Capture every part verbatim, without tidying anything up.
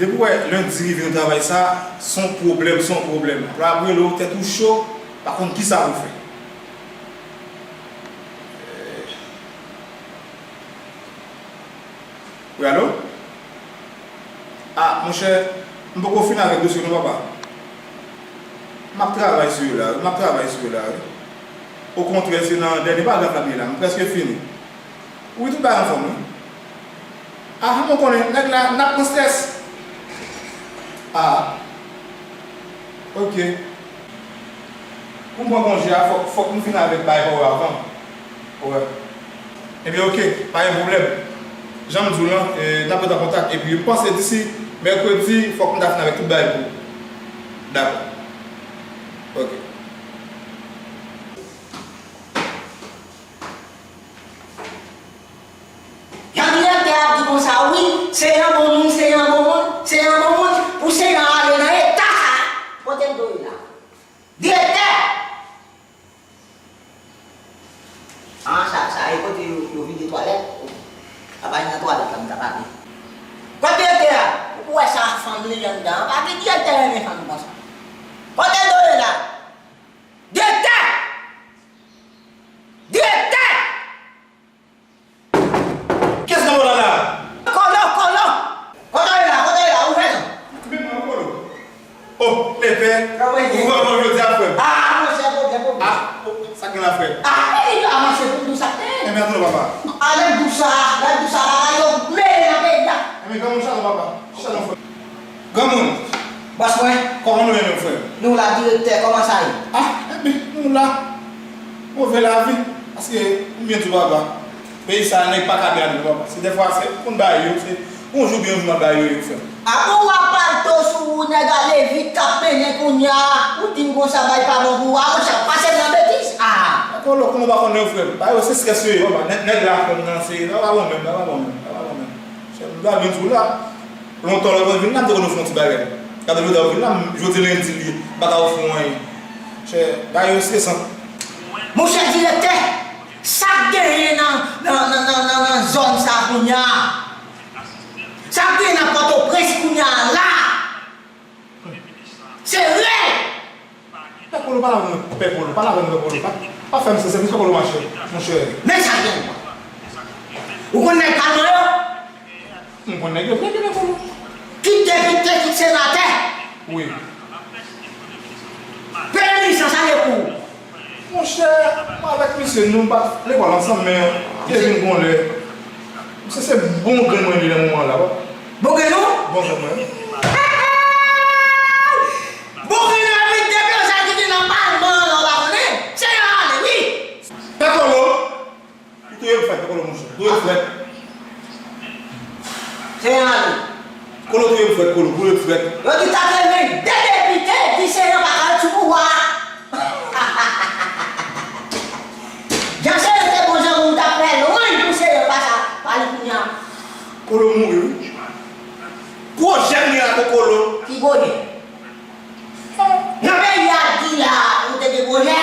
Depi w wè lendi rive nan travay sa, se yon pwoblèm, se yon pwoblèm. Apre, apre rele w, tèt ou cho, pa konn kisa pou w fè. Wi, alo? Ah, monchè, m poko fin avèk dosye yo non, papa. M ap travay sou yo la, wi, m ap travay sou yo la, wi. Okontrè, se nan dènye paragraf la m ye la, m prèske fini. Wi, tout bagay anfòm, wi. Ah, mwen konnen, nèg la, n ap pran strès. Ah, ok. Pou m pran konje a, fòk, fòk m fin avèk bagay pa yo avan. Wè. Ebyen, ok, pa gen pwoblèm. Jan m di w lan, eh, n ap ret an kontak. Epi, m panse disi mèkredi, fòk m ta fin avèk tout bagay pou ou. Dakò. Ok. Jan direktè a ap di konsa, wi, se yon bon moun, se yon bon moun, se yon bon moun, pou se yon ale nan eta sa, kote m dwe la. Direktè! Ah, sa, sa e kote yo, yo vide twalèt. Apa nan twalèt la, m ta pale. Kote direktè a? Ou wè sa fanm li anndan an? Pa gen direktè renmen fanm konsa. Kote m dwe la? Direktè! Direktè! Kiyès nan wola la? Kolo, Kolo! Kote w ye la? Kote w ye la? Ouvè non! Men mwen, Kolo. Oh, lepè. Kòman w ye? Ou vre, ou vre, jodi a, frè m. Ah, monchè, pwoblèm, pwoblèm. Ah, oh, sa k gen la, frè m? Ah, men li avanse pou m di w sa k gen. Enben, ann papa. Ah, lè m di w sa, lè m di w sa, bagay yo mele nan peyi a. Enben, granmoun, chato, papa. Chato, frè m. Granmoun. Bòs mwen. Kòman nou ye menm, frè m? Nou la, direktè, kòman sa ye? Ah, enben, nou la. Move lavi. Paske, m byen di w, papa. Peyi sa a, nèg pa ka byen ale, papa. Se dèfwa, se pou n bay yo, se yon jou byen, yon jou m ap bay yo, yo, frè m. Ah, bon, w ap palto sou ou, nèg ale vit k ap mennen kounye a, ou di m konsa, bay pa bon pou ou, ah, monchè, pase nan betiz, ah. Kolo, kòman w pa konnen yo, frè m? Bay yo, se strès yo ye, papa. Nèg, nèg la, frè m, nan, se, sa pa bon menm, sa pa bon menm, sa pa bon menm. Chè, m ta vin sou la. Lontan lè mwen vin la, m te konn ofri yon ti bagay. Gade jodi a ou vin la, m, jodi lendi li ye, m pa ka ofri w anyen. Chè, bagay yo estresan. Monchè direktè, sa k genyen nan, nan, nan, nan, nan, nan zòn sa kounye a? Sa k genyen nan Pòtoprens kounye a la? Se rèl! Pè Kolo, pale avè m, Pè Kolo, pale avè m, Pè Kolo. Pa, pa fè m sa, sèvis Pè Kolo, machè, monchè. Men sa gen. Ou konn nèg kalman yo? M konn nèg yo, nèg yo, Pè Kolo. Kit depite, kit senatè. Wi. Premye minis lan, sa l ye pou ou? Monchè, mwen avèk misye, nou pa lekòl ansanm, men te vin gon lè. Misye se bon grenn mwen li nan moman la, wi. Bon grenn ou? Bon grenn mwen. Bon grenn ou, epi depi yo sa ki te nan palman an la, w pa konnen? Se yo ale, wi. Pè Kolo, ou touye m frèt, Pè Kolo, monchè. Touye m frèt. Se yo ale. Kolo touye m frèt, Kolo, touye m frèt. Yo di ta te vin de depite, di se yo pa ka sou pouvwa a. Jan se yo te bon zanmi, ou t ap fè lwanj pou se yo pa sa, pa li kounye a. Kolo mouri, wi. Pwojè m gen ak Kolo. Ki pwojè? Nan peyi a di la, ou te gen pwojè?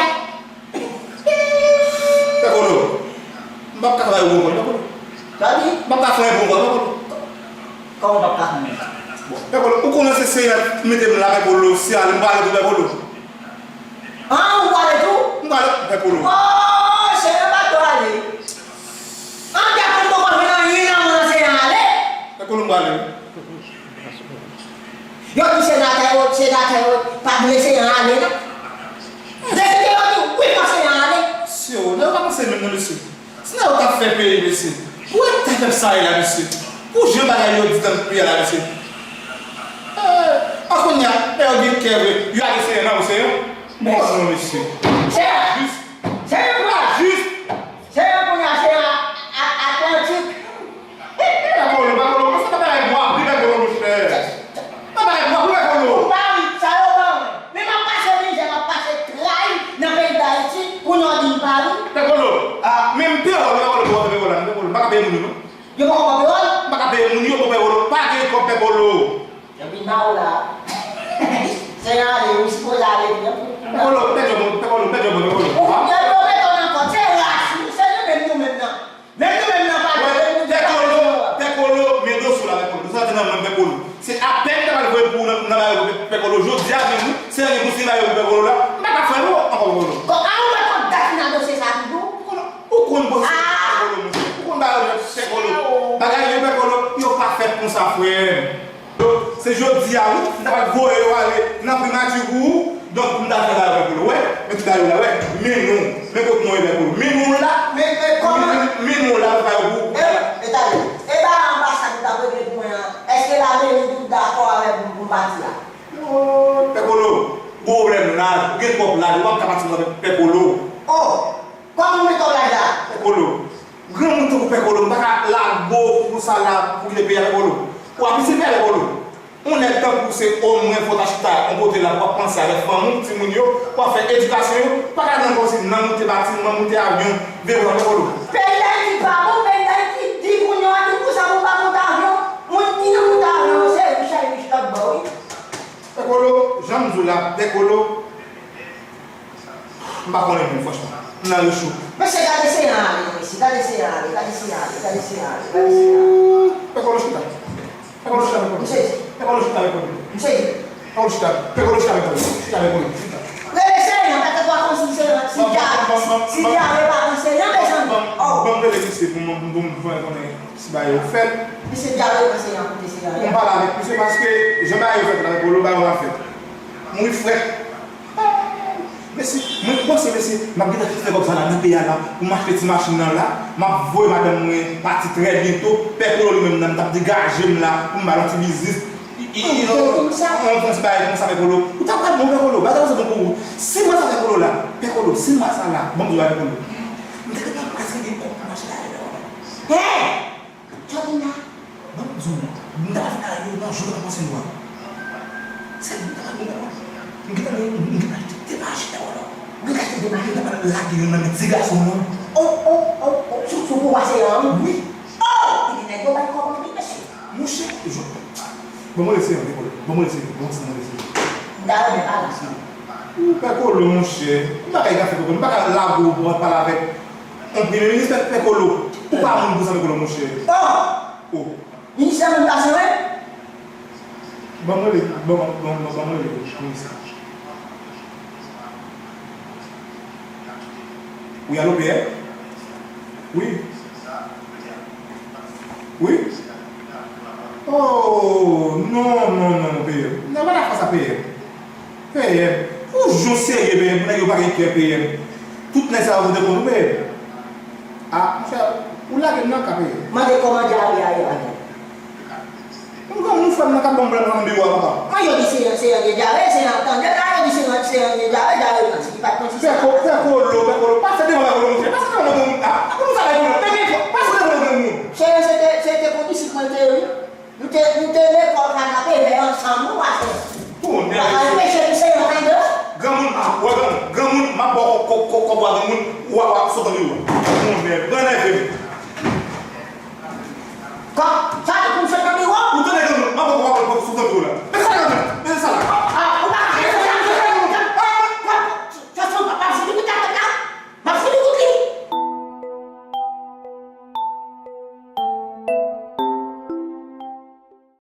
Pè Kolo, m p ap ka travay pou ou ankò, Pè Kolo. Sa di? M p ap ka fè pou ou ankò, Pè Kolo. Kòman w p ap ka fè? Bon, Pè Kolo, ou konnen se Seyè a mete m la, Pè Kolo, si ale m prale tou, Pè Kolo. An, ou prale tou? M prale, Pè Kolo. Oh, Seyè pa t ale. An, Pè Kolo poko jwenn anyen nan men Seyè ale. Pè Kolo, m prale. Yo di senatè yo, senatè yo pa vle Seyè ale non. Depite yo di wi pou Seyè ale. Seyè, nèg yo pa panse menm non, mesye. Si nèg yo t ap fè peyi, mesye, pou eta pèp sa ye la, mesye, pou jan bagay yo di nan peyi a la, mesye. Eh, a kounye a, nèg yo gen kè vre, yo ale Seyè nan, Seyè. Oh non, mesye. Seyè. Jis. Seyè pou la. Jis. Seyè kounye a, Seyè a, a, Atlantik. Pè Kolo, Pè Kolo, se pa bagay bwa, pi Pè Kolo, monchè. Pa bagay bwa, pi Pè Kolo. Ou pa ri, sa yo ban mwen. Men m ap pase mizè, m ap pase tray nan peyi Dayiti, pou nou di m pa ri. Pè Kolo, a, men m te wè w, Pè Kolo, pou w fè Pè Kolo, Pè Kolo, m pa ka peye moun yo, non. Yo poko ban Pè Kolo? M pa ka peye moun yo, pou Pè Kolo, pa gen kòb Pè Kolo. Epi nan w la. Seyè ale, ou sipoze ale tou, non? Pè Kolo, pèdi yon moun, Pè Kolo, pèdi yon moun, Pè Kolo. Ou fouke yo mete w nan kòt, se ras nou, se nou menm, nou menm nan. Menm nou menm nan pa dwe, menm nou Pè Kolo, Pè Kolo, men dosye w la, Pè Kolo. Dosye w la te nan men m, Pè Kolo. Se apè Pè Kolo, jodi a menm, wi, se yon bousina yo pou Pè Kolo la. M pa ka fè yo ankò, Pè Kolo. Bon, a ou mèt konn dat nan dosye sa tou, tou? Ou konn bousina Pè Kolo, monchè. Ou konn bagay yo fè Pè Kolo. Bagay yo Pè Kolo, yo pa fèt konsa, frè m. Donk, se jodi a, wi, m ta pral voye yo ale nan primati pou ou. Donk, pou m ta fè bagay yo Pè Kolo. Wè, men ti bagay yo la, wè. Men nou, men kot nou ye Pè Kolo. Men nou la, men, men kòman? Men, men nou la, pou fè yo pou ou. E, e talè, e ba anbasad ou t ap regle pou mwen an, èske lameri tou dakò avèk m pou m pati la? Pè Kolo, gwo pwoblèm laj, ou gen twòp laj, ou p ap ka pati nan Pè Kolo. Oh! Kòman ou gen twòp laj la? Pè Kolo, granmoun tankou Pè Kolo, m pa ka lage w pou sa la, pou kite peyi a Pè Kolo. Ou ap pise peyi a Pè Kolo. Yon nèg tankou w se omwen fò w ta chita yon kote la, w ap panse avèk fanmi w, timoun yo, w ap fè edikasyon yo, pa ka nan kòmsi nan moute batiman, moute avyon, veye konsa Pè Kolo. Peyi Dayiti pa bon, peyi Dayiti di moun yo annik konsa pou pa monte avyon, moun ki nan monte avyon yo se rich a rich lòt bò wi. Pè Kolo, jan m di w la, Pè Kolo, m pa konnen menm, franchman. M nan rechou. Mesye, gade seyan ale, mesye, gade seyan ale, gade seyan ale, gade seyan ale, gade seyan ale. Pè Kolo, chita. Pè Kolo, chita, Pè Kolo. M sezi. Pè Kolo, chita, Pè Kolo. M sezi. Pè Kolo, chita, Pè Kolo. Chita, Pè Kolo. Chita. Rele seyan, pètèt w a konn si seyan, si dyare, si dyare pa pran seyan, mezanmi. Oh. Ban m rele misye pou mwen, pou m fè konnen. Si bagay yo fèt. Misye djab yo panse y ap koute se bagay. Pou m pale avèk misye paske jan bagay yo fèt la, Pè Kolo, bagay yo pa fèt. Mouri frèt. Mesye, mwen panse, mesye, m ap gentan fè kòb sa la nan peyi a la, pou m achte ti machin nan la, m ap voye madanm mwen pati trè byento, Pè Kolo li menm nan, m t ap degaje m la, pou m ba l yon ti biznis. I, i, i, yon, yon, yon ti bagay konsa, Pè Kolo. Ou ta pral bon, Pè Kolo, bagay sa bon pou ou. Si mwa sa, Pè Kolo la, Pè Kolo, si mwa sa la, ban m di w bagay, Pè Kolo. M te gentan prèske gen kòb pou m achte bagay, Pè Kolo. Hey! Jòdina, ban m di w, m ta fin ale nan jou nan konsèy nou an. Se m ta fin ale nan, m gentan, m gentan achte de machin nan wòlò. Ou gentan achte de machin? M ta fin lage youn nan men ti gason an. Oh, oh, oh, oh, sou, sou pouvwa seyan an? Wi. Oh, ebyen nèg yo bay kòb anpil, mesye. Monchè, jòdina. Ban mwen lese yon, Pè Kolo. Ban mwen lese yon. Ban mwen lese yon. M ta renmen pale ansanm. Ou Pè Kolo, monchè. M pa ka fè Pè Kolo. M pa ka lage w pou w al pale avèk yon premye minis, Pè, Pè Kolo. Ou pa moun pou sa, Pè Kolo, monchè. Oh! Oh. Minis la menm pase, wi. Ban mwen le, ban, ban, ban, ban mwen le, minis la. Wi, alo, P M? Wi. Wi. Oh, non, non, non, P M. Nan pa fè sa, P M. P M. Ou jwe serye, P M, pou nèg yo pa gen kè, P M. Tout nèg sa yo vote kont ou, P M. Ah, monchè, ou lage m nan ka, P M. Mande kòman dyare a ye, P M. Yon granmoun frè m nan k ap ban m blan nan biwo a, papa. Mwen yo di se, se yon gen dyare, se yon ap tande la, yo di se yon, se yon gen dyare, dyare yo nan ti ki pa t konn si se Pè Ko-, Pè Kolo, Pè Kolo, pase devan Pè Kolo, monchè, pase devan granmoun, ah, pou nou sa la, pou nou, pase devan granmoun. Se, se te, se te kondisip mwen te ye, wi. Nou te, nou te lekòl kanapevè ansanm, wi, pase. Tonnè, pase, mesye, mesye, se yon tande. Granmoun, ah, wè, granmoun, granmoun, m ap ba w kò-, kò-, kò-, kòb a granmoun, w ap, w ap sot nan biwo a. Tonnè, pran nève m. Kòb,